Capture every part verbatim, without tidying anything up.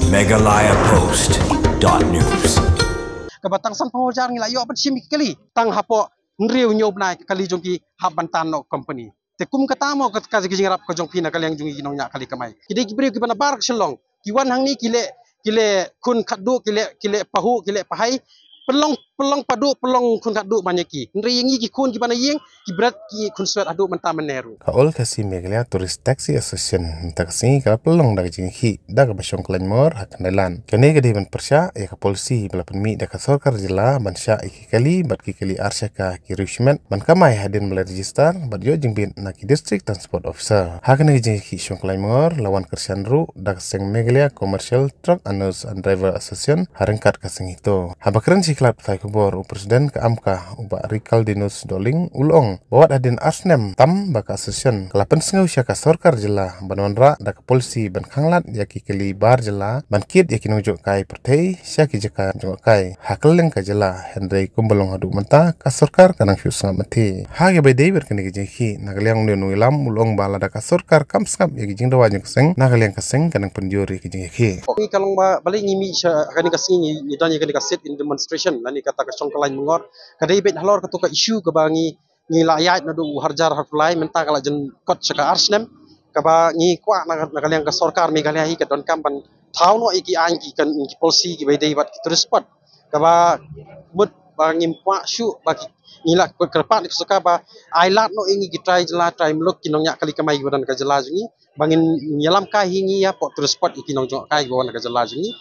Meghalaya Post dot news. Kaba tang sanphew hajar ngi la ïoh ban shim ïa ki kali, tang hapoh hynriew hynñiew bnai ka kali jong ki hap ban tan noh company. Te kum kata mo ka, ka jingïarap ka jong phi na ka liang jong ki nongñiah kali kamai. Ki dei ki briew kiba na bar ka Shillong, ki wan hangne ki leh, ki leh khun khatduh, ki leh, ki leh pahuh, ki leh pahai. Pynlong, pynlong paduh, pynlong khun khatduh ban ïa ki. Hynrei ïa ngi ki khun kiba na ïing, ki bret ki khun swet haduh mynta mynne ruh. Ka All Khasi Meghalaya Tourist Taxi Association mynta ka sngi ka la pynlong da ka jingïakhih da kaba shong khlaiñ mor ha Khyndailad. Kane ka dei ban pyrshah ïa ka polisi ba la pynmih da ka sorkar jylla ban shah ïa ki kali bad ki kali ar shaka ki riewshimet ban kamai hadien ba la register bad ïoh jingbit na ki District Transport Officer. Ha kane ka jingïakhih shong khlaiñ mor la wan kyrshan ruh da ka seng Meghalaya Commercial Truck Owners and Driver Association ha ryngkat ka seng HITO. Haba kren shi khlad pathai khubor u President ka AMCA u Bah Rikaldinus Dohling u la ong ba wat hadien ar snem tam ba ka association ka la pynsngew sha ka sorkar jylla ban wanrah da ka polisi ban khanglad ïa ki kali bar jylla ban kit ïa ki nongjngohkai pyrthei sha ki jaka jngohkai ha kylleng ka jylla, hynrei kumba long haduh mynta ka sorkar ka nang shu sngap mathe. Ha kaba ïadei bad kane ka jingïakhih na ka liang u nongïalam u la ong ba lada ka sorkar kam sngap ïa ki jingdawa jong ka seng, na ka liang ka seng ka nang pynjur ïa ki jingïakhih. Ngi ka long ba balei ngi mih sha kane ka sngi ngi, ngi don ïa kane ka sit-in demonstration lane kata ka shong khlaiñ mor. Ka dei beit halor katu ka issue kaba ngi, ngi la ïaid naduh u hajar arphew lai mynta ka la jynkut sha ka ar snem. Kaba ngi kwah na, na ka liang ka sorkar Meghalaya hi ka donkam ban thaw noh ïa ki aiñ ki, kan, ki polisi kiba ïadei bad ki tourist spot. Kaba mut ba ngim kwah shuh ba ki, ngi la kyrpad ïa ka sorkar ba ai lad noh ïa ngi ki trai jylla trai muluk ki nongñiah kali kamai kiba don ka jylla jong ngi ba ngin ïalam kai hi ngi ïa pok tourist spot ïa ki nongjngohkai kiba wan ka jylla jong ngi.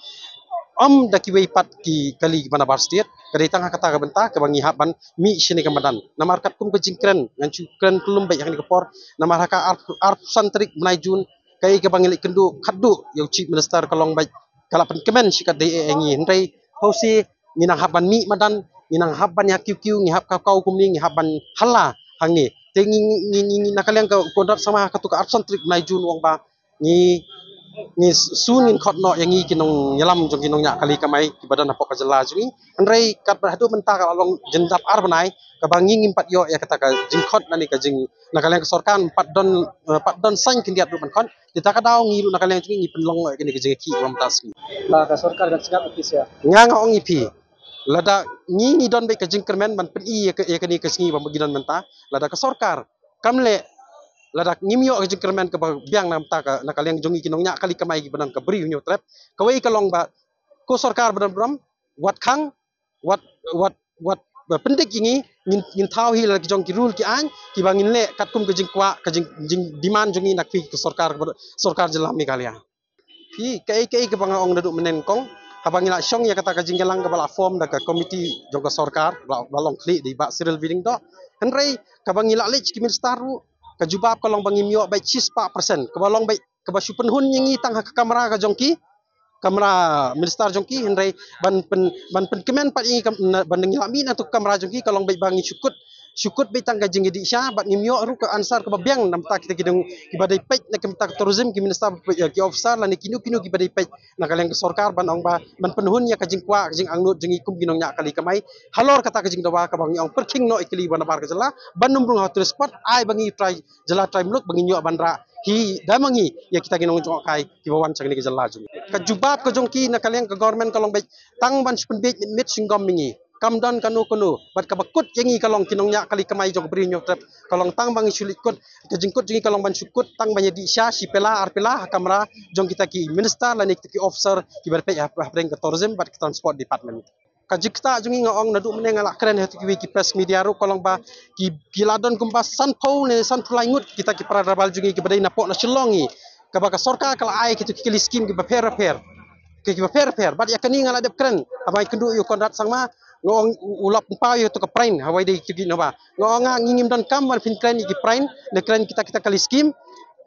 Ym da kiwei pat ki kali kiba na bar state, ka dei tang ha kata ka bynta kaba ngi hap ban mih shane ka madan. Namar katkum ka jingkren ngan shu kren kyllum beit ha kane ka por, namar ha ka ar, arphew san tarik bnai June, kaei kaba ngi leit kynduh khatduh ïa u Chief Minister ka long beit ka la pynkmen shi katdei ïa ngi, hynrei hooid ngi nang hap ban mih madan, ngi nang hap ban ïa kiew kiew, ngi hap kaw kaw kumne, ngi hap ban hala hangne. Te ngi, ngi, ngi, ngi na ka liang ka Conrad Sangma ha katu ka arphew san tarik bnai June u ong ba ngi, ngi soon ngin khot noh ïa ngi ki nongïalam jong ki nongñiah kali kamai kiba don hapoh ka jylla jong ngi. Hynrei katba haduh mynta ka la long jingdap ar bnai kaba ngi ngim pat ïoh ïa kata ka jingkhot lane ka jing, na ka liang ka sorkar pat don, eh, pat don saiñ khyndiat ruh ban khot. Te ta ka daw ngi ruh na ka liang jong ngi ngi pynlong ïa kane ka jingïakhih ba mynta sngi. Ba ka sorkar kan sngap office ïa. Nga nga ong ïa phi, lada ngi ngi don beit ka jingkyrmen ban pyni ïa ka, ïa kane ka sngi ba ngi don mynta, lada ka sorkar kam leh, lada ngim ïoh ka jingkyrmen kaba biang na mynta ka, na ka liang jong ngi ki nongñiah kali kamai kiba don ka Bri u Hynñiewtrep. Kawei ka long ba ko sorkar ba don burom, wat khang, wat, wat, wat, ba pyndik ïa ngi, ngin, ngin thaw hi la ki jong ki rule ki aiñ kiba ngin leh katkum ka jingkwah, ka jing, jing demand jong ngi na ka sorkar, sorkar jylla Meghalaya. Phi, kaei kaei kaba nga ong naduh mynne kong, haba ngi la shong ïa kata ka jingïalang kaba la form da ka komiti jong ka sorkar, ba la, ba la long khlieh da i Bah Cyril Viding Doh. Hynrei kaba ngi la leit ki minister ruh, ka jubab ka long ba ngim ïoh beit shispah percent, kaba long beit kaba shu pynhun ïa ngi tang ha ka kamra ka jong ki, kamra minister jong ki, hynrei ban pyn, ban pynkmen pat ïa ngi kam, na, ban ngi la mih na tu kamra jong ki ka long beit ba ngi shu kut, shu kut beit tang ka jingïadih sha, bad ngim ïoh ruh ka answer kaba biang na bynta kita ki dang kiba dei peit na ka bynta ka tourism, ki minister, ki officer lane kino kino kiba dei peit na ka liang ka sorkar ban ong ba ban pynhun ïa ka jingkwah ka jingangnud jong ngi kum ki nongñiah kali kamai halor kata ka jingdawa kaba ngi ong pyrkhing noh ïa ki kali ba na bar ka jylla ban ym rung ha tourist spot, ai ba ngi trai jylla trai muluk ba ngin ïoh ban rah hi da ma ngi ïa kita ki nongjngohkai kiba wan sha kane ka jylla jong ngi. Ka jubab ka jong ki na ka liang ka government ka long beit tang ban shu pynbiej mit mit shinggom ïa ngi. Kam don kano kano, bad kaba kut ïa ngi ka long ki nongñiah kali kamai jong ka Bri u Hynñiewtrep ka long tang ba ngi shu leit kut, ka jingkut jong ngi ka long ban shu kut tang ban ïadih sha shi pela ar pela ha kamra jong kita ki minister lane kita ki officer kiba peit ha, hapdeng ka tourism bad ka transport department. Ka jingktah jong ngi nga ong naduh mynne nga la kren ha kiwei ki press media ruh ka long ba ki, ki la don kumba sanphew ne sanphew lai ngut kita ki para travel jong ngi kiba dei na pok na Shillong hi, kaba ka sorkar ka la ai kita ki kali skim kiba pher pher, ki, kiba pher pher. Bad ïa kane nga la dep kren haba nga kynduh ïa u Conrad Sangma, nga ong u, u la pynpaw ïa tu ka prain hawei dei tu ki naba. Nga ong nga ngi ngim don kam ban phin kren ïa ki prain ne kren kita kita kali skim.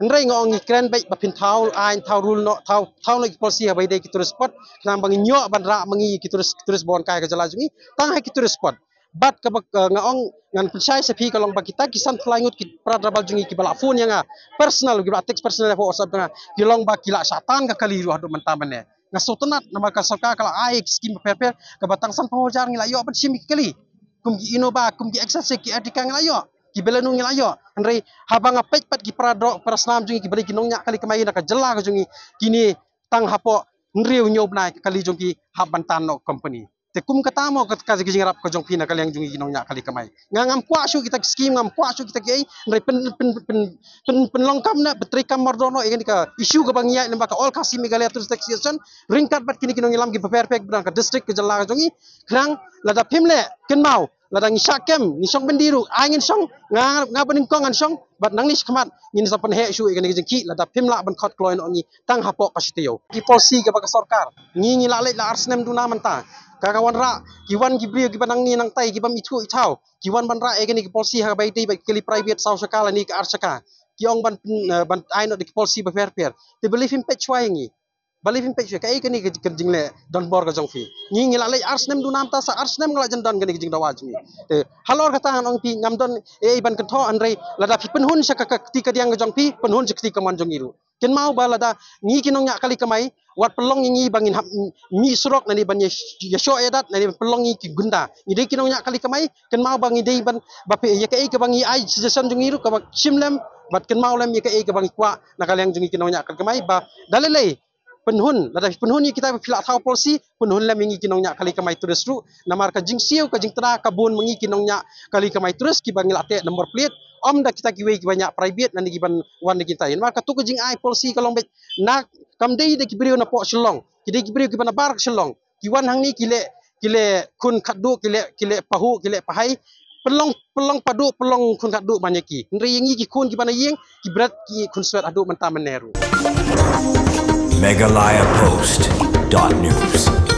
Hynrei nga ong ngi kren beit ba phin thaw aiñ, thaw rule noh, thaw, thaw noh ki policy haba ïadei ki tourist spot. Khnang ba ngin ïoh ban rah ma ngi ki tourist, tourist ba wan kai ka jylla jong ngi tang ha ki tourist spot. Bad kaba, eh, nga ong ngan pynshai sha phi ka long ba kita ki sanphew lai ngut ki para travel jong ngi kiba la phone ïa nga personal, kiba la text personal ha WhatsApp jong nga, ki long ba ki la shah tan ka kali ruh haduh mynta mynne. Nga sngewtynnat namar ka sorkar ka la ai ki skim bapher bapher kaba tang sanphew hajar ngi la ïoh ban shim ïa ki kali kum ki Innova, kum ki Xsavas, ki Ertiga ngi la ïoh, ki Baleno ngi la ïoh. Hynrei haba nga peit pat ki para doh, para snam jong ngi kiba dei ki nongñiah kali kamai na ka jylla ka jong ngi, kine tang hapoh hynriew hynñiew bnai ka kali jong ki hap ban tan noh company. Te kum kata mo ka, ka jingïarap ka jong phi na ka liang jong ngi ki nongñiah kali kamai. Nga ngam kwah shuh kita ki scheme, ngam kwah shuh kita ki ei, hynrei pyn, pyn, pyn, pyn, pynlong kam na, pyntreikam mardor noh ïa kane ka issue kaba ngi ïaid lyngba ka All Khasi Meghalaya Tourist Association ryngkat bad kine ki nongïalam kiba pher pher kiba don ha ka district ka jylla ka jong ngi. Khnang lada phim leh, kynmaw, lada ngi shah kem, ngi shong byndi ruh, ai ngin shong, nga, nga banyngkong ngan shong, bad nangne shakhmat ngin sa pynheh shuh ïa kane ka jingkhih lada phim lah ban khot kloi noh ngi tang hapoh ka shi taïew. Ki policy kaba ka sorkar, ngi, ngi la leit la ar snem duna mynta. Ka, ka wanrah, ki wan ki briew kiba nangne nangtai, kiba ithuh ithaw, ki wan ban rah ïa kane ki policy ha kaba ïadei bad ki kali private saw shaka lane ka ar shaka. Ki ong ban, eh, ban ai noh da ki policy bapher pher. Te balei phim peit shuwa ïa ngi? Balei phim peit shuwa? Kaei kane ka, ka jingleh donbor ka jong phi? Ngi, ngi la leit ar snem duna mynta, sa ar snem nga la jan don kane ka jingdawa jong ngi. Te halor kata ngan ong phi ngam don ei ei ban kynthoh, hynrei lada phi pynhun sha ka, ka kti kadiang ka jong phi, pynhun sha ka kti kamon jong ngi ruh. Kynmaw ba lada ngi ki nongñiah kali kamai, wat pynlong ïa ngi ba ngin hap mih surok lane ban ïa, ïashoh ïadat lane ban pynlong ïa ngi ki gunda. Ngi dei ki nongñiah kali kamai, kynmaw ba ngi dei ban, ba phi, ïa kaei kaba ngi ai suggestion jong ngi ruh kaba shim lem, bad kynmaw lem ïa kaei kaba ngi kwah na ka liang jong ngi ki nongñiah kali kamai, ba da lei lei pynhun, lada phi pynhun ïa kita ba phi la thaw policy, pynhun lem ïa ngi ki nongñiah kali kamai tourist ruh. Namar ka jingsiew, ka jingtda ka bun ma ngi ki nongñiah kali kamai tourist kiba ngi la teh number plate, ym da kita kiwei kiba ñiah private lane kiban wan da kita. Namar katu ka jingai policy ka long beit na, kam dei da ki briew napoh Shillong, ki dei ki briew kiba nabar ka Shillong. Ki wan hangne ki leh, ki leh khun khatduh, ki leh, ki leh pahuh, ki leh pahai. Pynlong, pynlong paduh, pynlong khun khatduh ban ïa ki. Hynrei ïa ngi ki khun kiba na ïing, ki bret ki khun swet haduh mynta mynne ruh. Meghalaya Post dot news.